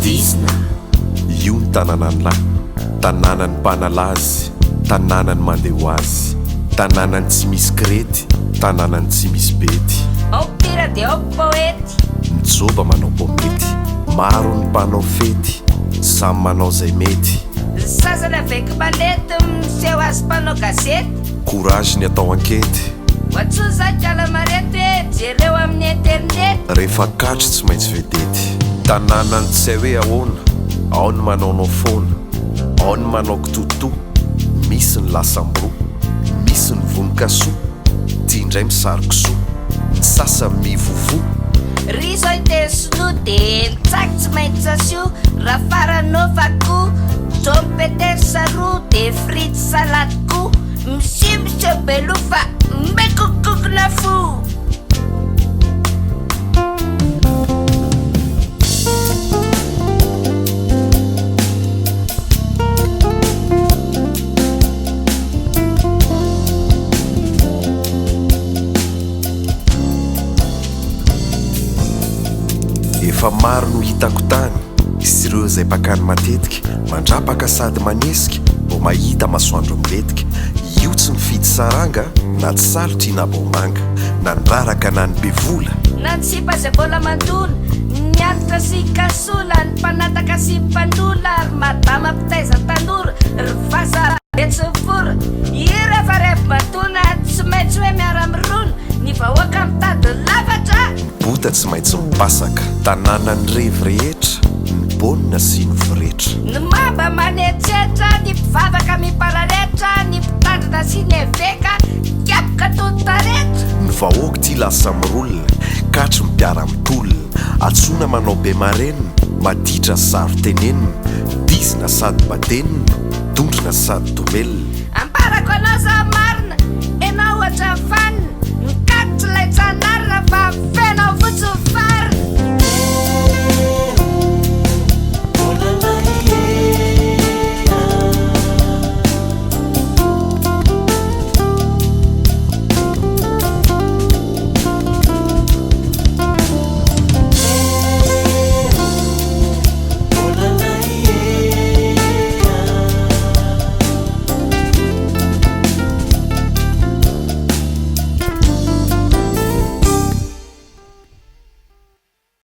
Dizina. Io ny tanànan'i lahy, tanànan'ny mpanala azy, tanànan'ny mandeha ho azy, tanànan'ny tsy misy krety, tanànan'ny tsy misy bedy. Ao mpihira dia ao poety. Ny joba manao pomety. Maro ny mpanao fety, samy manao izay mety. Ny sasany avec mallette miseho azy mpanao gazety. Courage ny atao ankety. Antsoy za kalamareto e, jereo amin'ny internet. Rehefa katry tsy maintsy vedety. Tanànan'ny tsy hay hoe ahoana, ao ny manaonao foana, ao ny manao kitoatoa, misy ny lasa ambiroa, misy ny vonon-kasoa, ty indray misary kisoa, ny sasany mivovoa. Ry zao hiteny sinoa de ny tsaky tsy maintsy asio, raha farany fa ko, Trompeter saroa de frites salade koa. Msi Monsieur Belou fa mikokokona fo. Efa maro no hitako tany sy ireo izay mpakany matetika, mandrapaka sady manesika vao mahita masoandro milentika, io tsy mifidy saranga na tsy salotra i na baomanga, na ny raraka na ny be vola. Na ny sipa izay mbola mandona, ny antitra sy kasola, ny mpanataka sy mpanola, ry madama mpitaiza tanora, ry vazaha be tsy mifora, io rehefa revy mandona, tsy maintsy hoe miara-mirona, ny vahoaka mitady ny lafatra. Ny bota tsy maintsy mipasaka. Tanànan'ny revy rehetra, ny bonina sy ny voretra. Ny mamba manetsetra, ny mpivavaka mipararetra, ny mpitandrina sy ny eveka, kapoka toy ny taretra. Ny vahoaka ity lasa mirolona, katry ny mpiara-mitolona, antsoina manao be marenina, maditra saro-tenenina, bizina sady badenina, dondrona sady domelina. Ambarako anao za marina, enao ohatran'ny fanina, mikatso ilay tsy anarina fa feno ao fotsiny.